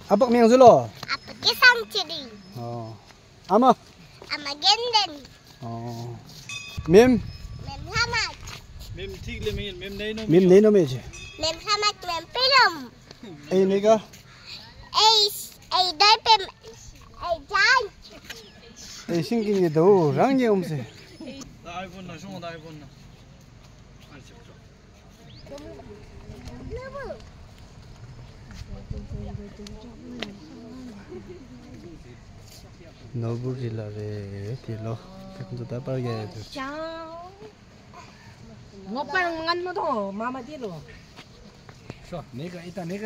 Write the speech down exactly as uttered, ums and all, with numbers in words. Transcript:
ཨ་ཕའི་མིང་ཟེར་ལོ། ཨ་ཕ་སྐལ་བཟང་ཚེ་རིང་། ཨོ། ཨ་མ། ཨ་མ་རྒན་ལྡན། ཨོ། མེམ། མེམ་ལྷ་མ། མེམ་ཐིག་ལེ་མེ་ཡིན། མེམ་ནེ་ནོ་མེ་མེམ་ནེ་ནོ་མེ་ཆེ། མེམ་ལྷ་མ། མེམ་པི་ལོམ། ཨེ་ནི་ག་ཨེ་ཨེ་དར་པེམ། ཨེ་ཇང་། ཨེ་ཤིང་གི་ཉེ་དོ་རང་ཉེ་འོམ་སེ། ད་ཨའི་ཕོན་ན་ཤོང་། ད་ཨའི་ཕོན་ན། ནོར་བུ་རི་ལ་རེད་དེ་ལོ། དེ་ཁོང་ཚོ་ད་པར་རྒྱག་ཡ་དུ། ངོ་པར་ངན་མོ་དང་མ་མ་དེ་ལོ། ཤོ་ནེ་ག་ཨི་ད་ནེ་ག